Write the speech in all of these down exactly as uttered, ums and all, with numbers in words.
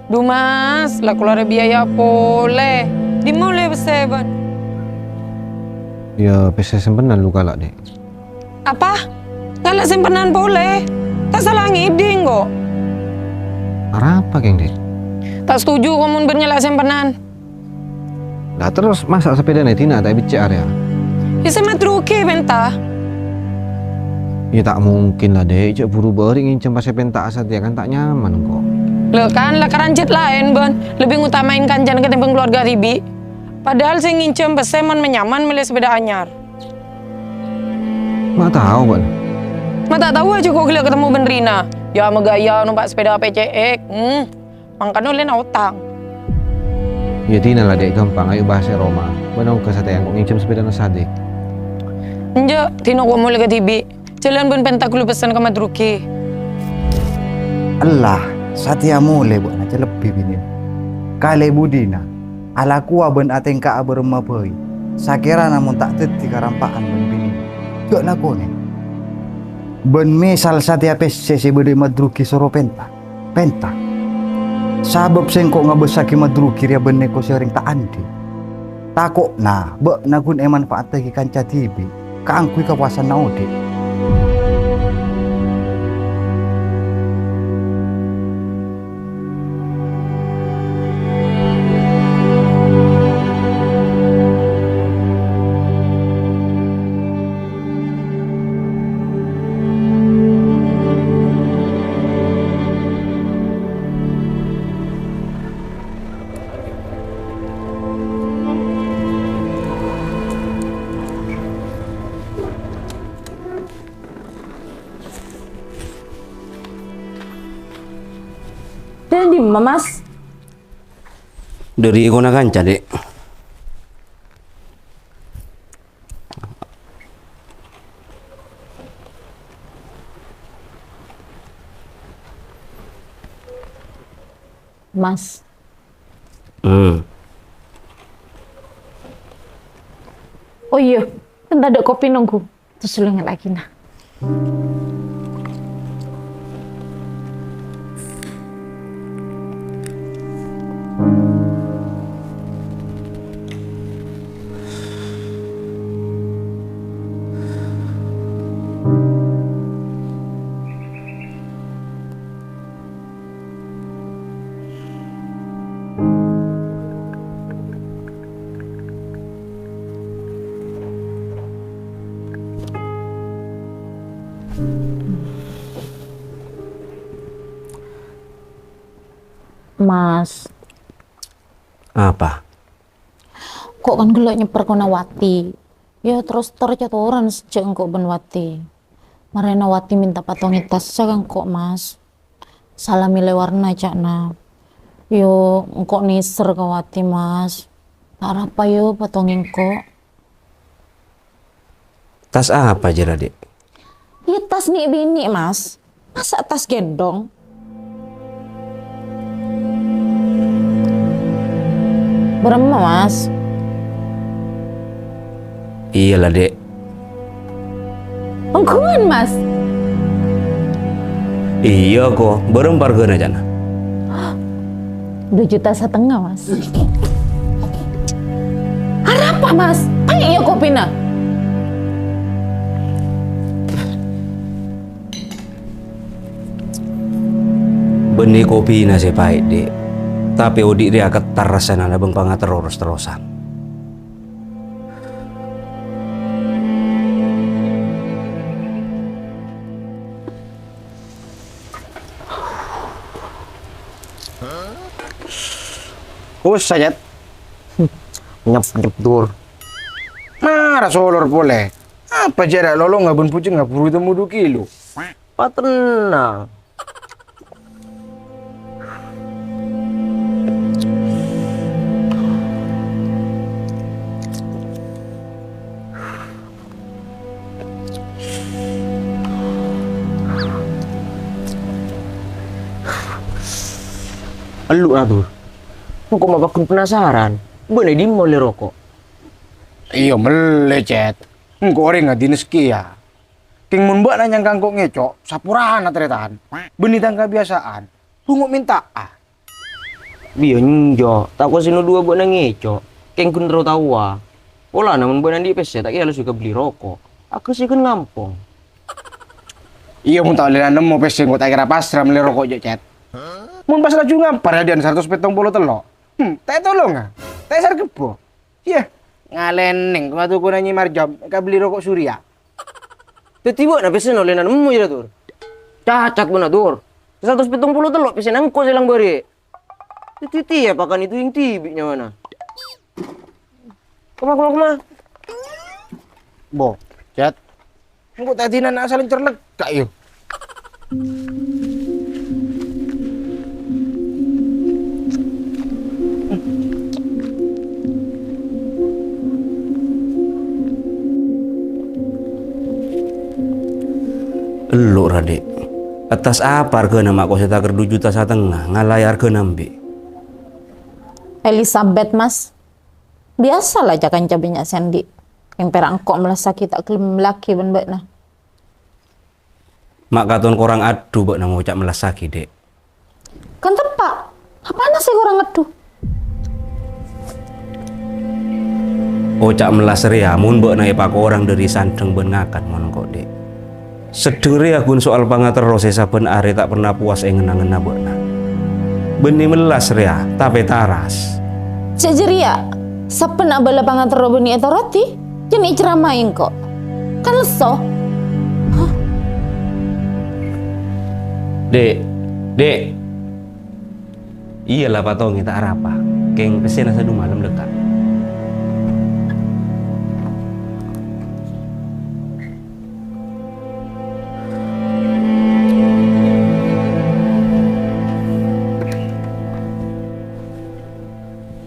Dhu, Mas, la kalowar biaya polè. Dimma ollè pèssè, bân? Iyâ, pèssè sèmpenan lu kala', Dek. Apa? Ngala' sèmpenan polè? Ta' sala ngèdhing, ko'. Arapa, kèng, Dek? Ta' setuju, ko', mon bân ngala' sèmpenan. Lah, terros masa' sapèdana Dina ta' èbeccè' arèya? Iyâ, sè madrugi pènta. Iyâ, ta' mungkin la, Dek. Jhâ' buru bâri' ngènjhâm pas èpènta'a satèya, kan ta' nyaman, ko'. Lho, kan, la karanjhât laèn, bân. Lebbi ngutamain kancana katèmbhâng kalowarga dhibi'. Padahal sè ngènjhâm pèssè mon ma-nyaman mellè sapèda anyar. Ma' tao, bân. Ma' ta' taowa jhâ' ko' ghellâ' katemmo bân Rina. Iyâ, ma' ghâjâ nompa' sapèda P C X. Hmm. Mangkana ollèna otang. Iyâ, Dina la, Dek, ghâmpang. Ayo bahas è roma. Bân ongghâ satèya engko' ngènjhâm sapèdana Sadik. Enjâ', Dina ko' molè kadhibi'. Jhâlân bân pènta ghulâ pessen ka madrugi. Ella, satèya molè bâ'na calebbhi binèna. Kalè budina, alakowa bân atèngka'a bârâmma bhâi. Sakèrana mon ta' dhâddhi karampa'an bân binèna, jhâ' lakonè. Bân mèsal satèya pèssè sè bâdâ è madrugi soro pènta. Pènta. Sabâb sèngko' ngabâssaghi madrugi rèya bânnè ko' sè orèng ta' andi'. Tako'na bâ'na ghun èmanfaattaghi kanca dhibi' kaangghuy kapowasanna odi'. Dâri dimma, Mas? Dâri èkona kanca, Dek. Mas. Hmm. Oh iyâ, kan tadâ' kopi nongghu. Terros lu ngèla'aghi, nah. Mas. Apa? Ko' kan ghellâ' nyèpper kona Wati. Iyâ, terros tor-catoran sajjhâ' engko' bân Wati. Marèna Wati mènta patongè tassa ka engko', Mas. Sala mèlè warna, ca'na. Iyâ, engko' nèser ka Wati, Mas. Ta' arapa, iyâ, patongè engko'. Tas apa jârèya, Dek? Iyâ, tas nè'-binè', Mas. Masa' tas ghèndhong? Bârâmma, Mas? Iyâ la, Dek. Ongghuwân, Mas? Iyâ, ko. Bârâmma arghâna, ca'na? Dua juta setengah, Mas. Arapa, Mas? Paè' iyâ kopina. Bânnè kopina sè paè', Dek. Tapè odi' rèya kettar rassana nabâng pangaterro ros-terrosan. Wes, Sayat. Nyep-nyep dur. Mara solor polè. Apa jârèya lolongnga bân bhujângnga buru ètemmo du kilo? Patennang. Ellu', Adur. Engko' ma' paggun penasaran. Bâ'na è dimma ollè roko'? Iyâ, mellè, Cèt. Engko' orèngnga dinas kèya. Kèng mon bâ'na nyangka engko' ngèco', saporana tarètan. Bânnè tang kabiyasaan. Bungo' mènta'a. Biyâ enjâ', tako' sè no duwâ' bâ'na ngèco', kèng ghun terro taowa. Polana mon bâ'na andi' pèssè, ta' kèra la sè èkabelli roko'. Aghâsèghun ngampong. Iyâ, mon ta' ollèna nemmo pèssè, engko' ta' kèra pasra mellè roko' jâ', Cèt. Mon pas laju ngampar yâ, Dian, saratos pèttong polo tello'. Hmm, ta' ètolonga. Ta' èsarghâbbhâ. Iyâ, ngalènèng, coma tokona Nyi Marjom, èkabelli roko' Surya. Dhâddhi bâ'na pèssèna ollèna nemmo, yâ, Dur? Cacat bâ'na, Dur. Saratos pèttong polo tello' pèssèna engko' sè lang bâri'. Dhâddhi tèya pakan ètoyèng dhibi' nyawana. Koma, koma, koma. Bo, Cèt. Engko' ta' dinana asal encer lega, yâ. Ello', ra, Dhi'. Attas apa arghâna ma' kosè takèr du juta satengnga, ngalaè arghâna embi'? Elizabeth, Mas. Biyasa la ca-kanca bânnya' sè andi'. Kèng pèra' engko' mellessaghi ta' ghellem mellessaghi bân bâ'na. Ma' katon korang adhu bâ'na ngoca' mellessaghi, Dhi'. Kan teppa'. Apana sè korang adhu? Oca' mellas rèya mon bâ'na èpakorang dhâri sandheng bân ngakan mon engko', Dhi'. Seddheng rèya ghun soal pangaterro sè sabbhân arè ta' perna powas è ngen-angenna bâ'na. Bânnè mellas rèya, tapè taras. Cè' jârèya, sabbhân abâlâ pangaterro bânnè ètorodi, jhâ' èceramaè engko'. Kan lesso? Hah? Dhi', Dhi'. Iyâ la, patongè ta' arapa. Kèng pèssèna sè du malem lèkka'.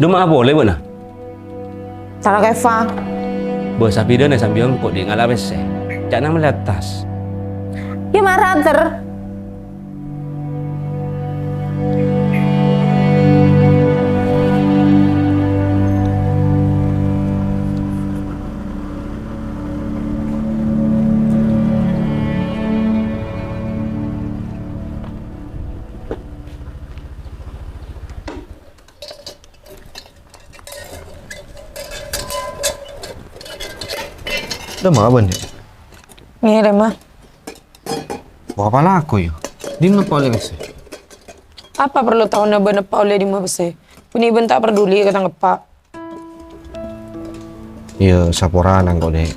Dâ' emma'a polè bâ'na? Tara kèfa. Bâ sapèdâna sambi engko' Dhi' ngala' pèssè. Ca'na mellè attas. Yâ, mara ter. Dâ' emma'a bâ'na? Ngèrèma. Wah, apa lako, yâ? Dimma polè pèssè? Apa parlo taona bâ'na polè dimma pèssè? Bânnè bâ'na ta' parduli ka tang eppa'. Iyâ, saporana engko', Dhi'.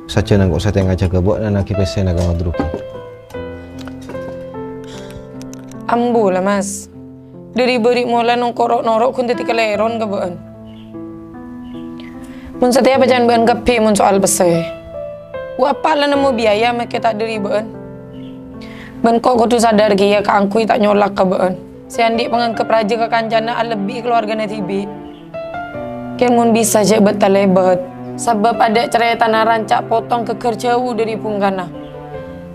Sajân engko' sè tènga jâgâ bâ'na naghi pèssèna ka Madruki. Ambu la, Mas. Dhâri bâri' mola nongko' ro'-noro' ghun dhâddhi kalèron ka bâ'na. Mon satèya paca'an bâ'na kabbhi mon soal pèssè. Wa apa la nemmo biaya makè ta' dhâri bâ'na. Bâ'na ko-, kodhu sadar kèya kaangghuy ta' nyolak ka bâ'na. Sè andi' panganggep rajâ ka kancana alebbi kalowargana dhibi'. Kèng mon bisa jhâ' bâ'na talèbât, sabâb adâ' carètana ranca' potong ghâgghâr jhâu dhâri bhungkana.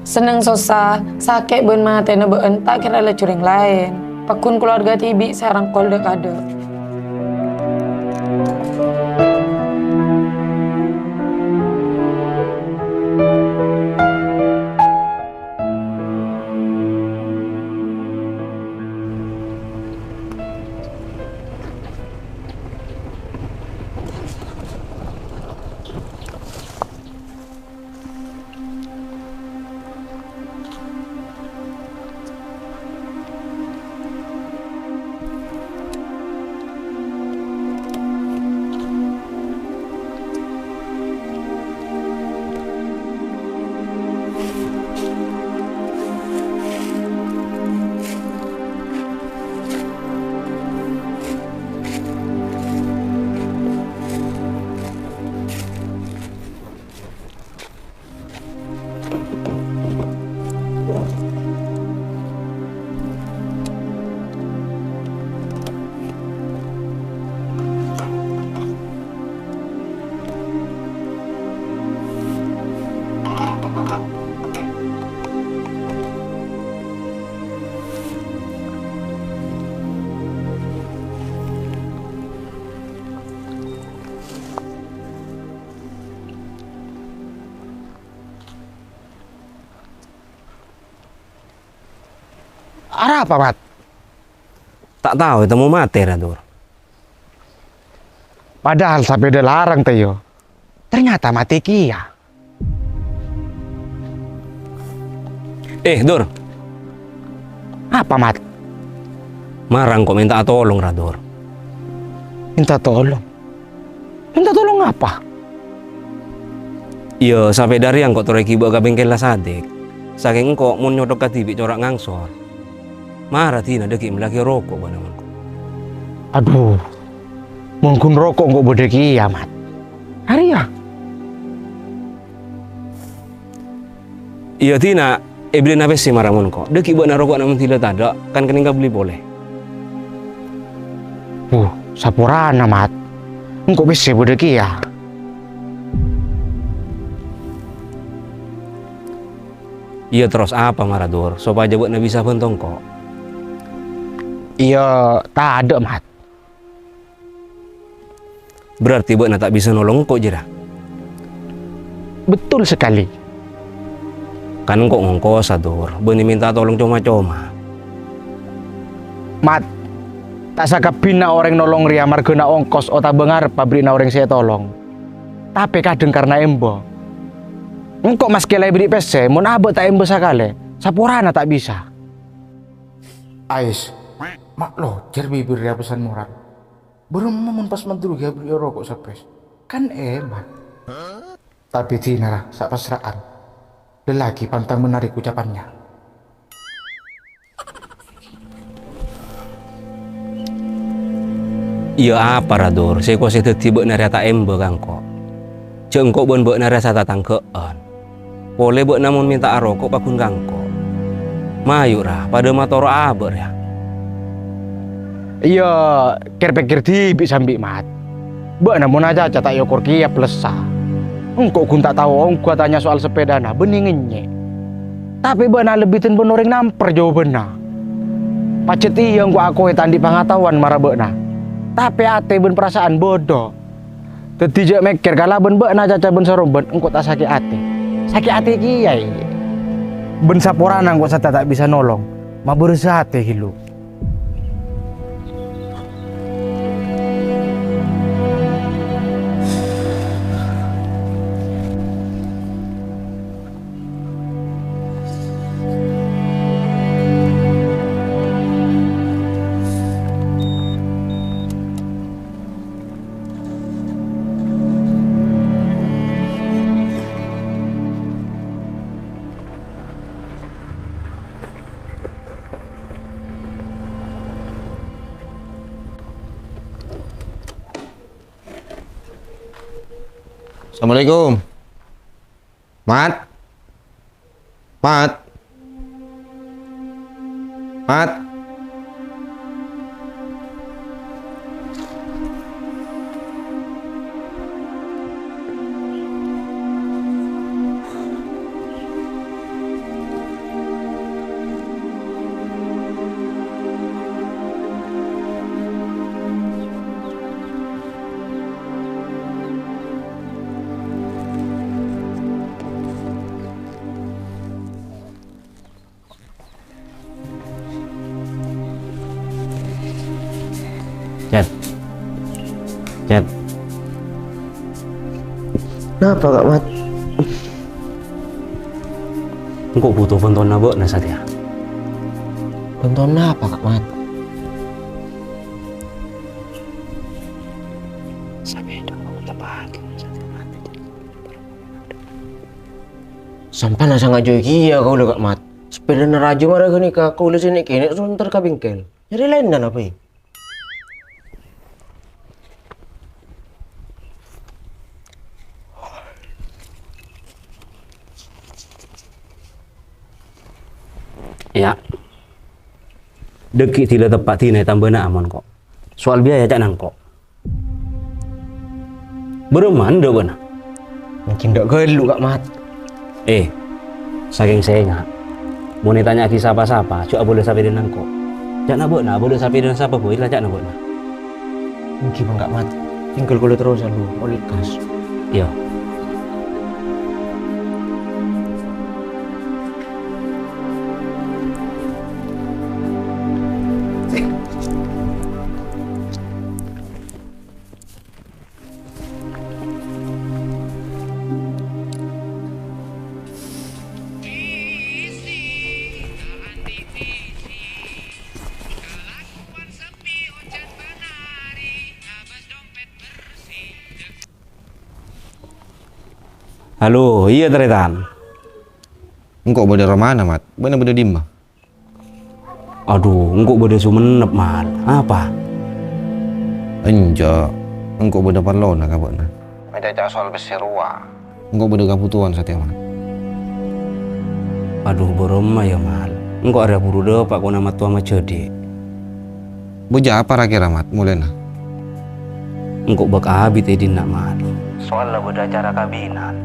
Senneng sossa, sakè' bân matèna bâ'na ta' kèra laju rèng laèn. Pagghun kalowarga dhibi' sè arangkol dâ'-kadâ'. Arapa, Mat? Ta' tao ètemmo matè, ra, Dur. Padahal sapèda larang, Tèyo. Ternyata matè kèya. Eh, Dur. Apa, Mat? Mara engko' mènta'a tolong, ra, Dur. Minta tolong? Minta tolong apa? Iyâ, sapèda rèya engko' torè ghibâ ka bengkella Sadik. Sakèng engko' mon nyothok kadhibi' cora' ngangsor. Mara dina dhâggi' mellèaghi roko' bâ'na mon engko'. Adhu, mon ghun roko' engko' bâdâ kèya, Mat. Arèya. Iyâ, dina èbellina pèssè mara mon engko'. Dhâggi' bâ'na roko'na mon dila tadâ', kan kennèng kabelli polè. Wuh, saporana, Mat. Engko' pèssè bâdâ kèya. Iyâ, terros apa mara, Dur, sopajâ bâ'na bisa bhânto engko'? Iyâ, tadâ', Mat. Berarti bâ'na ta' bisa nolong engko' jârèya? Betul sekali. Kan engko' ngongkosa, Dur, bânnè mènta tolong coma-coma. Mat, ta' sakabbhina orèng nolong rèya marghâna ongkos otabâ ngarep pabri'na orèng sè ètolong. Tapè kadhâng karna emba. Engko' maskè la èberri' pèssè, mon abâ' ta' emba sakalè, saporana ta' bisa. Ais, ma' lojâr bibir rèya pesan moral. Bârâmma mon pas mandhuru ghi' aberri'a roko' sapres? Kan eman. Tapè dinara sa' pasra'an. Lelaki pantang menarik ucapannya. Iyâ apa, ra, Dur, sè kosè dhâddhi bâ'na rèya ta' emba ka engko'. Jhâ' engko' bân bâ'na rèya satatangghâ'ân. Polè bâ'na mon mènta'a roko' pagghun ka engko'. Mayu', ra, padâ matoro'a abâ' rèya. Iyâ, kèr-pèkkèr dhibi' sambi, Mat. Bâ'na mon acaca ta' èokor kèya plessa. Engko' ghun ta' tao onggu atanya soal sepèdana, bânnè ngènyè'. Tapè bâ'na alebbidhân bân orèng nampèr jâwâbânna. Pajhât iyâ engko' akoè ta' andi' pangataowan mara bâ'na. Tapè atè bân parasa'an bâdâ. Dhâddhi jhâ' mèkkèr kalabân bâ'na acaca bân sarombân engko' ta' sakè' atè. Sakè' atè kèyaè. Bân saporana engko' sateya ta' bisa nolong, mabârâsa atè ghâllu. Assalamualaikum. Mat. Mat. Mat. Cet. Cet. Napa, Kak Mat? Engko' bhuto bhântona bâ'na satèya. Bhântona apa, Kak Mat? Sapèda engko' tepa'aghi satèya. Sampèyan sanga' jâ' kèya kaulâ, Kak Mat. Sapèdana rajâ mara ghânèka kaulâ sè nè'-kènè' sonter ka bengkel. Nyarè laènna la bhâi. Iyâ. Dhâggi' dila teppa' dina ètambâna amon, ko'. Soal biaya ca'na engko'. Bârâmma endâ' bâ'na? Mungkin endâ' ghâllu, Kak Mat. Eh, sakèng sènga', mon ètanya'aghi sapa-sapa, jhâ' abâlâ sapèdana engko'. Ca'na bâ'na abâlâ sapèdana sapa bhâi la ca'na bâ'na. Èngghi, Bâng, Kak Mat. Tinggal kaulâ terrosa lu, ollè gas. Iyâ. Halo, iyâ, Tarètan. Engko' bâdâ romana, Mat? Bâ'na bâdâ dimma? Adhu, engko' bâdâ Songennep, Mal. Apa? Enjâ', engko' bâdâ parlona ka bâ'na. Macaca' soal pèssè rowa. Engko' bâdâ kabhutowan satèya, Mal. Adhu, bârâmma yâ, Mal? Engko' arèya buru dâpa' kona mattowa majhâdhi'. Bâjâ apa ra-kèra, Mat, molèna? Engko' bâk abit è dinna', Mal. Soalla bâdâ acara kabinan.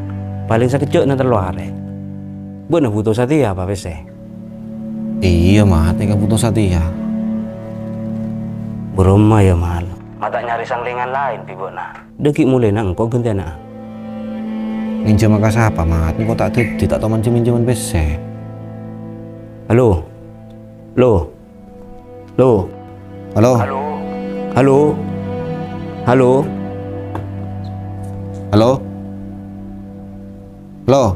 Palèng sakejjhâ'na tello arè. Bâ'na bhuto satèya apa pèssè? Iyâ, Mat, èkabhuto satèya. Bârâmma yâ, Mal? Ma' ta' nyarè sanglengan laèn bi' bâ'na? Dâgghi' molèna engko' ghântèyana. Ngènjhâma ka sapa, Mat? Engko' ta' dhâddhi, ta' tao manjhâm-ènjhâman pèssè. Halo? Lo? Lo? Halo? Halo? Halo? Halo? Halo? Halo?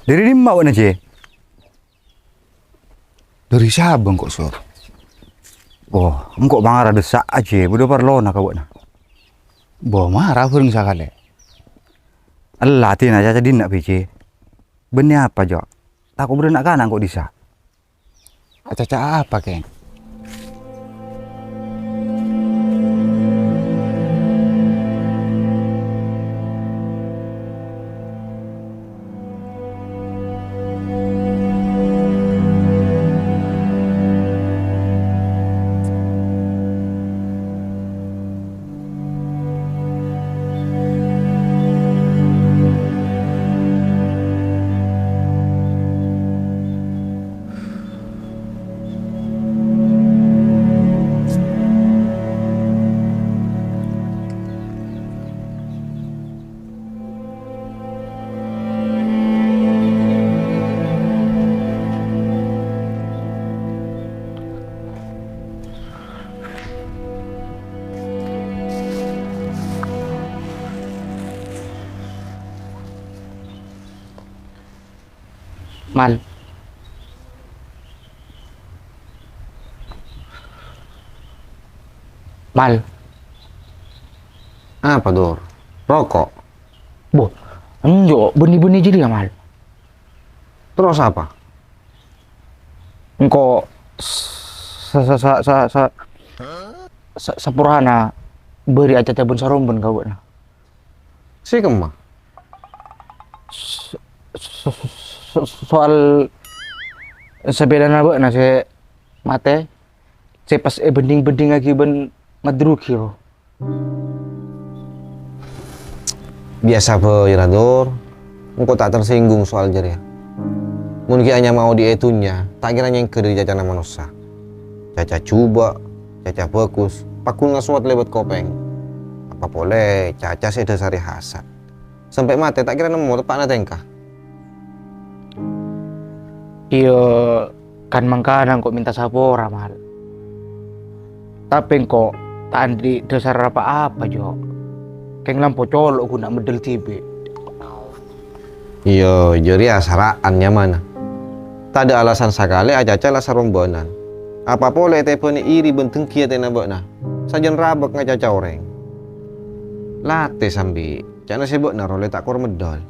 Dâri dimma bâ'na, Jè? Dâri Sabang kok, Sor. Oh, engko' mangara dâssa' ajiyâ, bâdâ parlona ka bâ'na. Bo, mara bhâreng sakalè. Ella, dina caca dinna' bhâi. Bânnè apa, Jo? Tako' bâdâ na'-kana' engko' dissa'. Acaca apa, Keng? Mal. Mal. Apa, Dur? Roko'? Bo, enjâ', bânnè-bânnè jârèya, Mal. Terros apa? Engko' sa-, sa-, sa-, sa-, sa-, sa-, saporana bâri' acaca bân-sarombân ka bâ'na. Sè kemma? S-, s-, s-, s-, soal sapèdana bâ'na sè matè, sè pas èbhândhing-bhândhingaghi bân Madrugi, bo. Biyasa bhâi, Ra Dur. Engko' ta' tersinggung soal jârèya. Mon ghi' anyama odi'â è dhunnya, ta' kèra nyèngghâ dâri cacana manossa. Caca jhubâ', caca bhâghus, pagghun ngasowat lèbât kopèng. Apa polè caca sè èdhâsarè hasad. Sampè' matè ta' kèra nemmo teppa'na tèngka. Iyâ, kan mangkana engko' mènta sapora, Mal. Tapè engko' ta' andi' dhâsar pa-apa, Jo. Kèng lampo colo' ghun na' meddhel dhibi'. Iyâ, jârèya sara'an nyamana. Tadâ' alasan sakalè acaca la sarombânan. Apa polè ètèbâni iri bân dengghi atèna bâ'na. Sajân rabâk ngacaca orèng. Latè sambi, ca'na sè bâ'na rèya ta' kor meddhâl.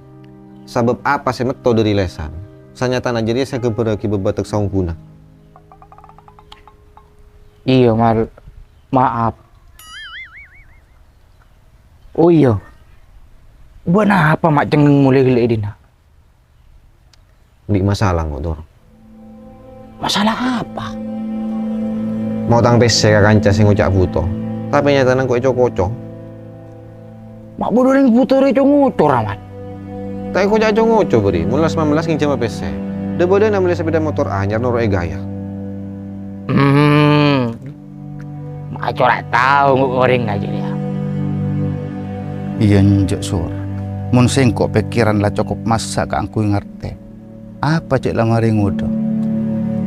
Sabâb apa sè metto dâri lèsan, sanyatana jârèya sè èghâmbhârraghi bâbâtek saongguna. Iyâ, Mal. Maaf. Oh, iyâ. Bâ'na apa ma' cengngeng molè ghellâ' è dinna'? Andi' masalah engko', Dur. Masalah apa? Maotang pèssè ka kanca sè ngoca' bhuto, tapè nyatana engko' èco-koco. Ma' bâdâ orèng bhuto rèya co-ngoco, Ra, Mal? Ta' èkoca' co-ngoco, bâri'. Mon las-mamlas ngènjhâma pèssè. Dhâ-bâdhâna mellè sapèda motor anyar noro'è gaya. Hmm. Ma' cora' tao ngko' orèng ajâriyâ. Iyâ, enjâ', Sur. Mon sèngko' pèkkèran la cokop massa' kaangghuy ngartè, apa cè' la marè ngodâ?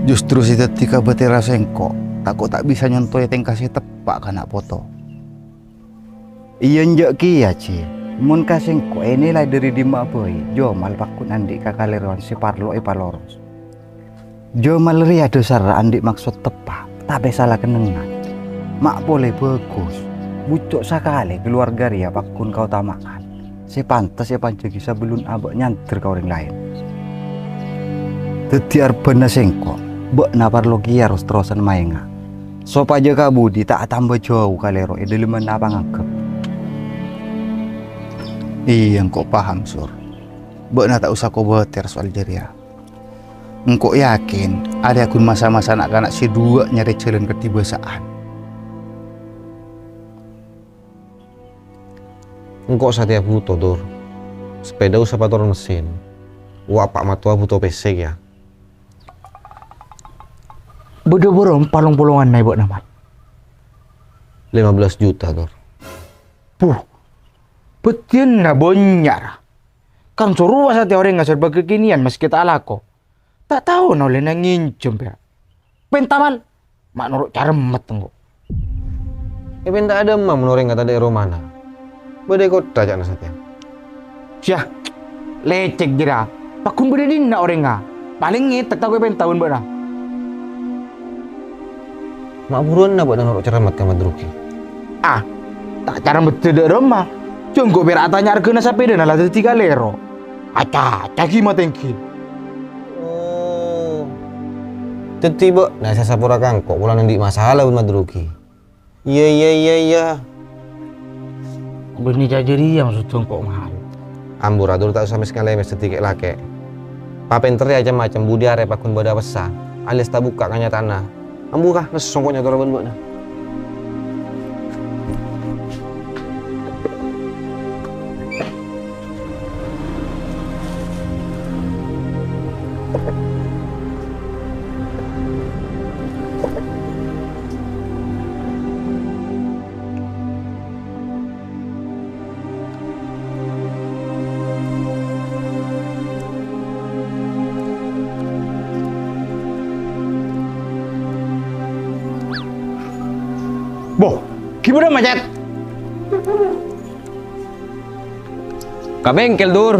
Justru sè dhâddhi kabâtèra sèngko', tako' ta' bisa nyontoè tèngka sè teppa' ka na' poto. Iyâ, enjâ' kèya, Ji. Mon ka sèngko' ènilai dhâri dimma'a bhâi, Jomal paggun andi' kakalèrowan sè parlo èpaloros. Jomal rèya dhâsarra andi' maksod teppa', tapè sala kennengngan. Ma' polè bhâghus, bucco' sakalè kalowarga rèya paggun kaotama'an sè pantes èpanjhâghi sabellun abâ' nyandher ka orèng laèn. Dhâddhi, arbâna sèngko', bâ'na parlo kèya ros-terrosan maènga', sopajâ kabudi ta' atamba jhâu kalèro è dhâlemmanna apangangghep. Iyâ, engko' paham, Sur. Bâ'na ta' osa kobâtèr soal jârèya. Engko' yakin, arèya ghun masa-masa na'-kana' sè duwâ' nyarè jhâlân kadhibâsa'an. Engko' satèya buto, Dur. Sapèda osa pator mesin. Wa, pa' mattowa buto pèssè kèya. Bâdâ bârâmpa long-polonganna è bâ'na, Mat? Lèma bellâs juta, Dur. Buh, bâddhiyânna bânnya', ra. Kan sorowa satèya orèngnga serba kèkènèyan maskè ta' alako. Ta' taona ollèna ngènjhâm, pèra'. Pènta, Mal. Ma' noro' carèmmet engko'. Èpènta adâmma mon orèngnga tadâ' è romana. Bâdâ è kottha ca'na satèya. Syah, lècèk jârèya. Paggun bâdâ è dinna' orèngnga. Palèng ngètèk tako' èpènta bân bâ'na. Ma' buruwânna bâ'na noro' carèmmet ka Madruki? Ah, ta' carèmmet dâ' ramma. Jhâ' engko' pèra' atanya arghâna sapèdana la dhâddhi kalèro. Acaca ghi' matèngghi. Oh. Dhâddhi bâ'na sè sapora ka engko' polana andi' masala bân Madruki. Iyâ, iyâ, iyâ, iyâ. Bânnè ca' jârèya maksodda engko', Mal. Ambu, Ra, Dur, ta' osa mès-ngalèmès dhâddhi kè'-lakè'. Papènterrè cem-macem budi arè paggun bâdâ pèssa, alias ta' bukka' kanyataanna. Ambu, Ra, nesso engko' nyatora bân bâ'na. Boh, ghibâdâ macet? Ka bengkel, Dur.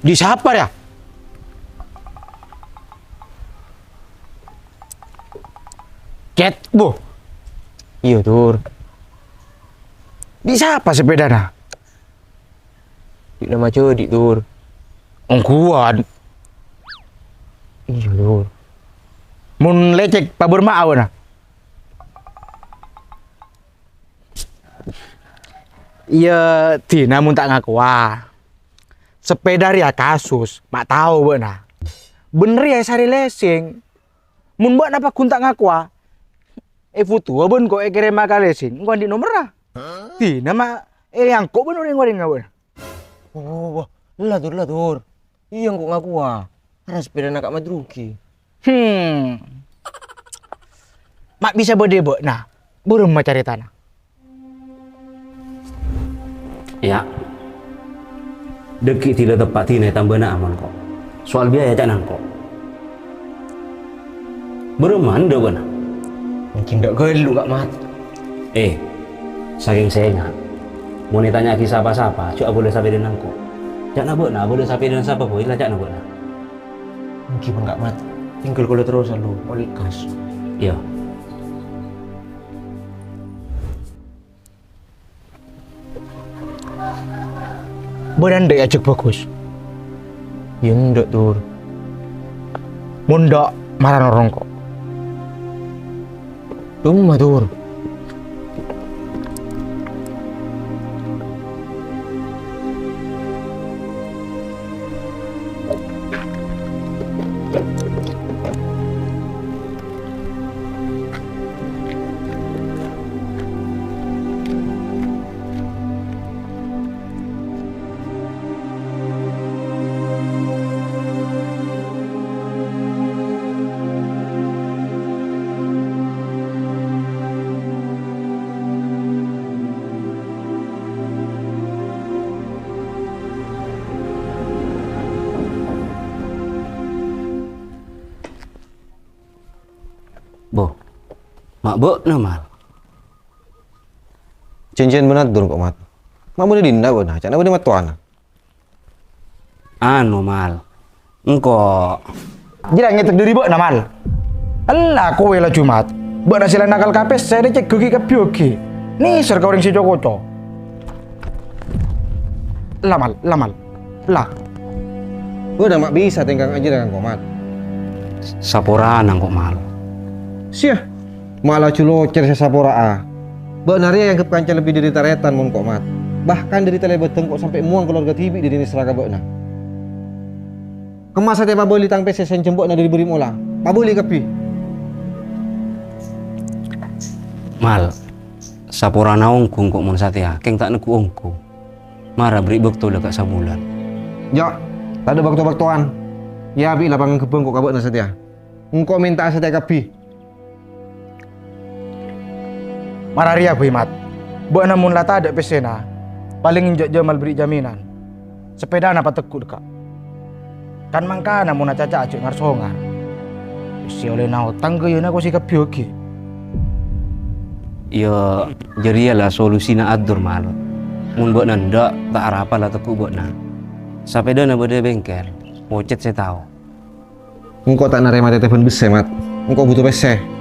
Di sapa, ya? Cet, Bu. Iyâ, Dur. Di sapa sapèdana? Di' nama Jodi', Dur. Ongghuwân. Iyâ, Dur. Mon lècèk, pabârma'a bâ'na. Iyâ, dina mon ta' ngakowa. Sapèda rèya kasus, ma' tao bâ'na. Bhender rèya èsarè lèsèng. Mon bâ'na paggun ta' ngakowa, èfotowa bân ko' èkèrèma ka lèsèng, engko' andi' nomerra. Dina ma' èangko' bân orèng-orèng bâ'na. Wah, wah, wah, wah. Ella, Dur, ella, Dur. Iyâ, engko' ngakowa. Arèya sapèdana Ka' Madrugi. Hmm. Ma' bisa bâdâ è bâ'na. Bârâmma carètana? Iyâ. Dhâggi' dila teppa' dina ètambâna amon ko'. Soal biaya ca'na engko'. Bârâmma endâ' bâ'na? Mungkin dâ' ghâllu, Ka' Mat. Eh, sakèng sènga'. Mon ètanya'aghi sapa-sapa, jhâ' abâlâ sapèdana engko'. Ca'na bâ'na abâlâ sapèdana sapa bhâi la ca'na bâ'na. Èngghi, Bâng, Ka' Mat. Tinggal kaulâ terrosa, lo, ollè kas. Iyâ. Bâ'na endâ' èajhâk bhâghus? Iyâ, endâ', Dur. Mon endâ', mara norong ko'. Dumma, Dur. Ma' bâ'na, Mal. Jhânjhiyân bân Abdur, kok, Mat. Ma' bâdâ è dinna' bâ'na, ca'na bâdâ mattowana. Anu, Mal. Engko'. Jhâ' ngètèk dâri bâ'na, Mal. Ella, kowe la Jumat. Bâ'na sè la nakal ka pèssè, rè cègghâ ghi' kabbhi ogi. Nèser ka orèng sè co-koco. Ella, Mal, ella, Mal. Ella. Bâ'na ma' bisa tèngkang ajârâ ka engko', Mat. Saporana engko', Mal. Siya. Ma' laju locèr sè sapora'a. Bâ'na rèya èangghep kanca lebbi dâri tarètan mon ko', Mat. Bahkan dâri talèbâdhân ko' sampè' mowang kalowarga dhibi' dâri nèsra ka bâ'na. Kemma satèya pabâli tang pèssè sè ènjhâm bâ'na dâri bâri' mola. Pabâli kabbhi. Mal, saporana ongghu ko' mon satèya, kèng ta' neggu' ongghu. Mara bâri' bâkto la ka' sabulân. Jo, tadâ' bâkto-bâktowan. Iyâ, bi' la pangangghep engko' ka bâ'na satèya. Engko' mènta'a satèya kabbhi. Mara rèya bhâi, Mat. Bâ'na mon la tadâ' pèssèna, palèng enjâ' Jamal bâri' jaminan. Sapèdana pategghu' dhâ'. Kan mangkana mon acaca ajâ' ngar-songar. Sè ollèna otang ghâ' iyâ nakosi kabbhi ogi. Iyâ, jârèya la solusina Abdur, Mal. Mon bâ'na endâ', ta' arapa la tegghu' bâ'na. Sapèdana bâdâ è bengkel, pocèt sè tao. Engko' ta' narèma tètèbhân bessè, Mat. Engko' buto pèssè.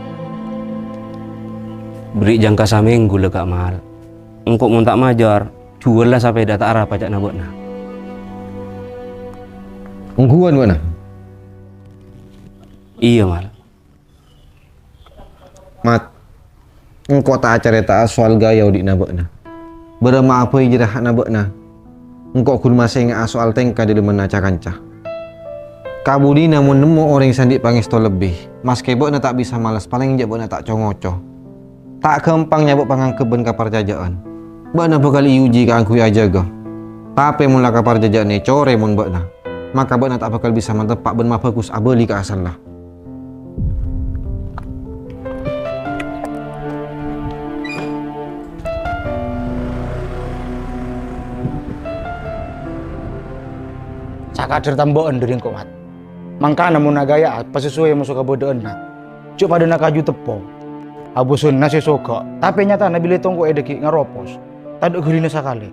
Bâri' jangka samènggu la, Ka' Mal. Engko' mon ta' majâr, juwâl la sapèda ta' arapa ca'na bâ'na. Ongghuwân bâ'na? Iyâ, Mal. Mat, engko' ta' acarèta'a sowal ghâjâ odi'na bâ'na. Bârâmma'a bhâi jârèya ha'na bâ'na. Engko' ghun masènga'a sowal tèngka dâlemmanna ca-kanca. Kabudina mon nemmo orèng sè andi' pangèsto lebbi, maskè bâ'na ta' bisa males, palèng jâ' bâ'na ta' co-ngoco. Ta' ghâmpang nyabâ' pangangghep bân kaparcajâ'ân. Bâ'na bhâkal èuji kaangghuy ajâgâ. Tapè mon la kaparcajâ'ân ècorè mon bâ'na, maka bâ'na ta' bhâkal bisa mateppa' bân mabhâghus abâli ka asalla. Sakadâr tambâ'ân dâri engko', Mat. Mangkana mon aghâjâ, pasasowè moso kabâdâ'ânna. Jhâ' padâna kaju teppo. Abâsanna sè soga, tapè nyatana bilâ tongko' è dhâggi' ngaropos. Tadâ' ghâlina sakalè.